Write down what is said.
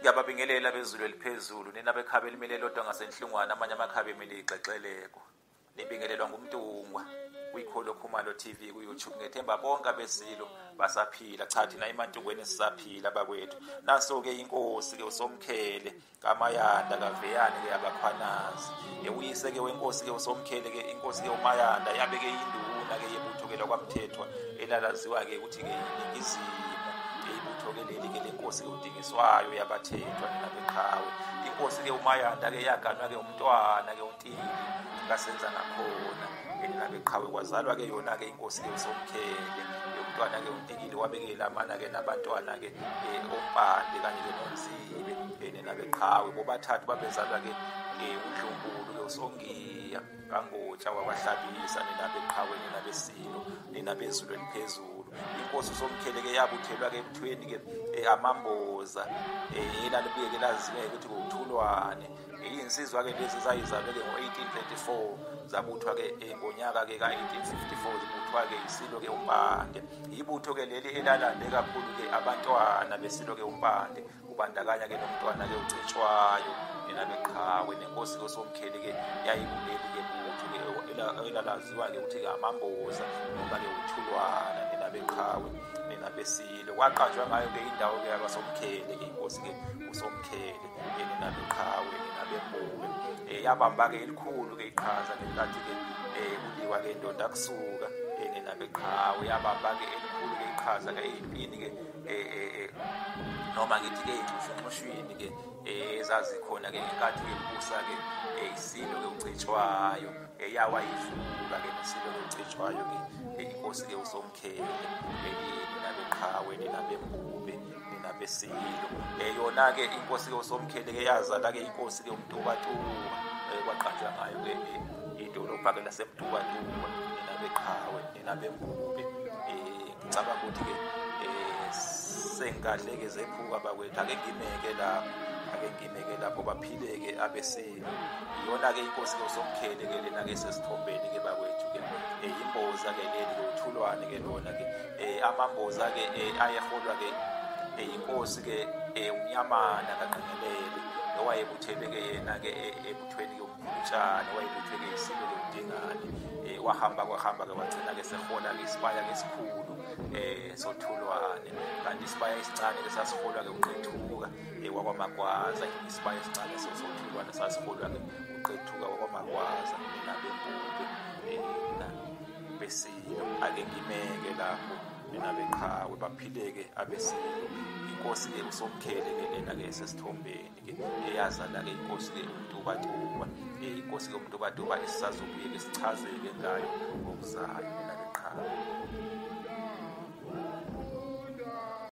Ngiyababingelela bezulu eliphezulu, nina bekhaba elimele lodwa ngasenhlungwana, amanye amakhaba emele igxexeleko. Nibingelelwa nguMntungwa kwiKholo Khumalo TV ku-YouTube. Ngethemba bonke abesilo basaphila. Cha, thina eMantungweni sisaphila bakwethu. Naso-ke inkosi-ke uSomkhele kaMayanda kaVeyane-ke abakhwanazi. Uyise-ke wenkosi-ke uSomkhele-ke inkosi-ke uMayanda yabe-ke induna-ke yebutho-ke lakwaMthethwa elalaziwa-ke ukuthi-ke iNingizimu. Ibutho-ke leli-ke lenkosi-ke uDingiswayo yabathethwa nina beqhawe. Inkosi-ke uMayanda-ke yaganwa-ke umntwana-ke uNtili kasenza ngakhona nina beqhawe. Kwazalwa-ke yona-ke inkosi-ke uSomkhele. Umntwana-ke uNtikili wabeke lamana-ke nabantwana-ke oMpande kanye-ke noNzibe nina beqhawe. Bobathathu babezalwa-ke uNdlunkulu-ke uSongiya kaNgotsha wakwaHlabisa nina beqhawe, nina besilo, nina bezulu eliphezulu. Inkosi uSomkhele-ke yabuthelwa-ke ebuthweni-ke amamboza elalibuye-ke laziwe ukuthi kuwuThulwane. Iy'nsizwa-ke lezi zayizalwe-ke ngo-1834, zabuthwa-ke ngonyaka-ke ka-1854, zibuthwa-ke isilo-ke uMpande. Ibutho-ke leli elalande kakhulu-ke abantwana besilo-ke uMpande, kubandakanya-ke nomntwana-ke uCetshwayo nina beqhawe. Nenkosi-ke uSomkhele-ke yayikuleli-ke butho-ke elalaziwa-ke ukuthi-ke amamboza noma-ke uThulwana nina beqhawe, nina besilo. Kwaqanjwa ngayo-ke indawo-ke yakwaSomkhele-ke inkosi-ke uSomkhele nina beqhawe, nina bembube. Yabamba-ke elikhulu-ke iqhaza ngenkathi-ke kuliwa-ke indoda kusuka nina beqhawe. Yabamba-ke elikhulu-ke iqhaza-ke ey'mpini-ke noma ngithi-ke ey'nxushunxushwini-ke ezazikhona-ke ngenkathi-ke kubusa-ke isilo-ke uCetshwayo. Yawayivuka-ke nesilo-ke uCetshwayo-ke inkosi-ke uSomkhele nina beqhawe, nina bembube, nina besilo. Yona-ke inkosi-ke uSomkhele-ke yazala-ke inkosi-ke uMtubatuba, kwaqanjwa ngayo-ke idolobha-ke laseMtubatuba nina beqhawe, nina bembube. Ngicabanga ukuthi-ke sengikahle-ke zephuka bakwethu, ake ngimeke lapho, ake ngimeke lapho baphileke abesilo. Iyona-ke inkosi-ke uSomkhele-ke lena-ke sesithombeni-ke bakwethu-ke. Imboza-ke leli-ke uThulwane-ke lona-ke. Amamboza-ke ayeholwa-ke inkosi-ke uMnyamana kaNgqengelele, owayebuthelwe-ke yena-ke ebuthweni-ke uMkhulutshane, owayebuthwe-ke isilo-ke uDingane. Wahamba kwahamba-ke wagcina-ke sehola-ke isibaya-ke esikhulu soThulwane. Kanti isibaya esincane-ke sasiholwa-ke uQethuka wakwaMagwaza. Isibaya esincane soThulwane sasiholwa-ke uQethuka wakwaMagwaza nina bembube, nina besilo. Ake ngimeke lapho nina beqhawe, baphileke abesilo. Inkosi-ke uSomkhele-ke lena-ke esesithombeni-ke eyazala-ke inkosi-ke uMtubatuba. Inkosi-ke uMtubatuba esisazobuye-ke sichazeke ngayo ngokuzayo nina beqhawe.